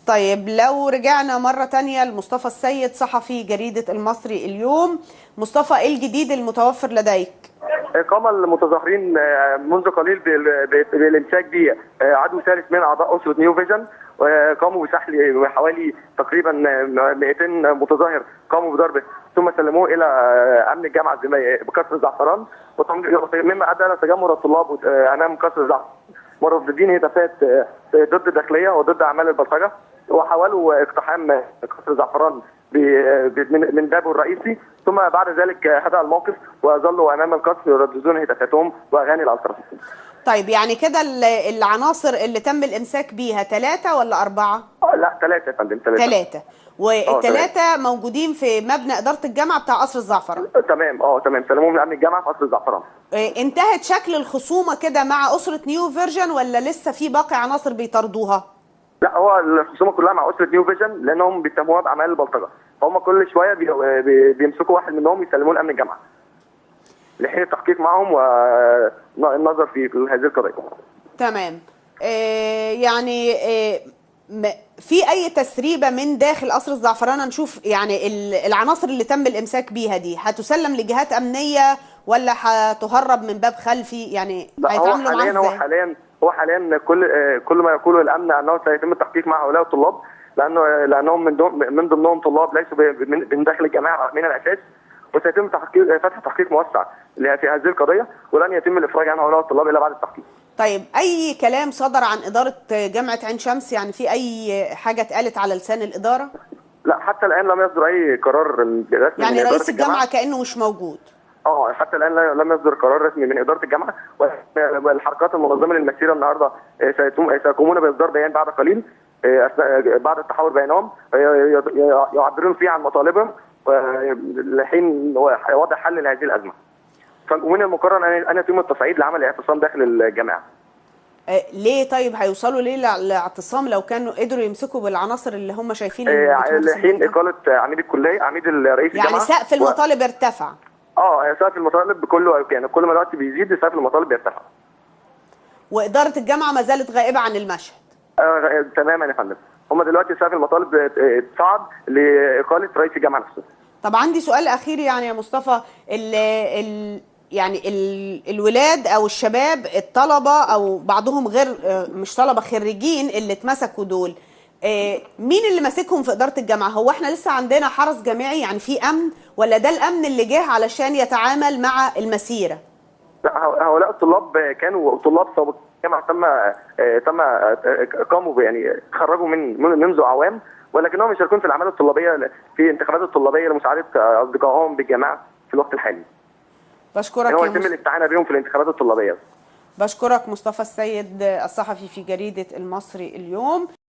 طيب لو رجعنا مرة تانية لمصطفى السيد صحفي جريدة المصري اليوم. مصطفى، ايه الجديد المتوفر لديك؟ قام المتظاهرين منذ قليل بالامساك بعدو ثالث من اعضاء اسره نيو فيجن، وقاموا بسحل حوالي تقريبا 200 متظاهر، قاموا بضربه ثم سلموه الى امن الجامعة بقصر الزعفران، مما ادى الى تجمهر الطلاب امام قصر الزعفران مرددين هتافات ضد الداخلية وضد اعمال البلطجه، وحاولوا اقتحام قصر الزعفران من بابه الرئيسي، ثم بعد ذلك هدأ الموقف وظلوا امام القصر يرددون هتافاتهم واغاني الالتراس. طيب يعني كده العناصر اللي تم الامساك بيها 3 ولا 4؟ لا 3 يا فندم. 3 والثلاثة موجودين في مبنى ادارة الجامعة بتاع قصر الزعفران. تمام، تمام، سلموهم لامن الجامعة في قصر الزعفران. انتهت شكل الخصومة كده مع اسره نيو فيرجن ولا لسه في باقي عناصر بيطاردوها؟ لا، هو الخصومة كلها مع اسره نيو فيجن لانهم بيتهموها باعمال البلطجه، فهم كل شوية بيمسكوا واحد منهم يسلموه لامن الجامعة لحين التحقيق معهم والنظر في هذه القضية. تمام. يعني في اي تسريبه من داخل قصر الزعفرانه نشوف يعني العناصر اللي تم الامساك بيها دي هتسلم لجهات امنية ولا هتهرب من باب خلفي؟ يعني هيتعاملوا معاها ازاي؟ هو حاليا كل ما يقوله الامن انه سيتم التحقيق مع هؤلاء الطلاب لانهم من ضمنهم طلاب ليسوا من داخل الجامعة من الاساس، وسيتم فتح تحقيق موسع في هذه القضية، ولن يتم الافراج عن هؤلاء الطلاب الا بعد التحقيق. طيب اي كلام صدر عن ادارة جامعه عين شمس؟ يعني في اي حاجة اتقالت على لسان الادارة؟ لا، حتى الان لم يصدر اي قرار رسمي، يعني رئيس الجامعة كانه مش موجود. حتى الان لم يصدر قرار رسمي من ادارة الجامعة، والحركات المنظمة للمسيره النهارده سيقومون باصدار بيان بعد قليل بعد التحاور بينهم يعبرون فيه عن مطالبهم لحين وضع حل لهذه الازمة. ومن المقرر ان يتم التصعيد لعمل اعتصام داخل الجامعة. ليه طيب هيوصلوا ليه لاعتصام لو كانوا قدروا يمسكوا بالعناصر اللي هم شايفين لحين اقاله عميد الكلية، عميد رئيس الجامعة. يعني سقف المطالب ارتفع. سقف المطالب كله، يعني كل ما الوقت بيزيد سقف المطالب بيرتفع. واداره الجامعة ما زالت غائبة عن المشهد. تماما يا فندم، هم دلوقتي سقف المطالب اتصعد لاقاله رئيس الجامعة نفسه. طب عندي سؤال اخير يعني يا مصطفى، يعني الولاد او الشباب الطلبة او بعضهم غير مش طلبه، خريجين اللي اتمسكوا دول، مين اللي ماسكهم في ادارة الجامعة؟ هو احنا لسه عندنا حرس جامعي يعني في امن، ولا ده الامن اللي جه علشان يتعامل مع المسيرة؟ لا، هؤلاء الطلاب كانوا طلاب سابقين الجامعة، تم قاموا يعني خرجوا من منذ اعوام، ولكنهم يشاركون في الاعمال الطلابيه في انتخابات الطلابيه لمساعده اصدقائهم بالجامعة في الوقت الحالي. بشكرك. هو يتم الاستعانة بهم في الانتخابات الطلابيه. بشكرك مصطفى السيد الصحفي في جريدة المصري اليوم.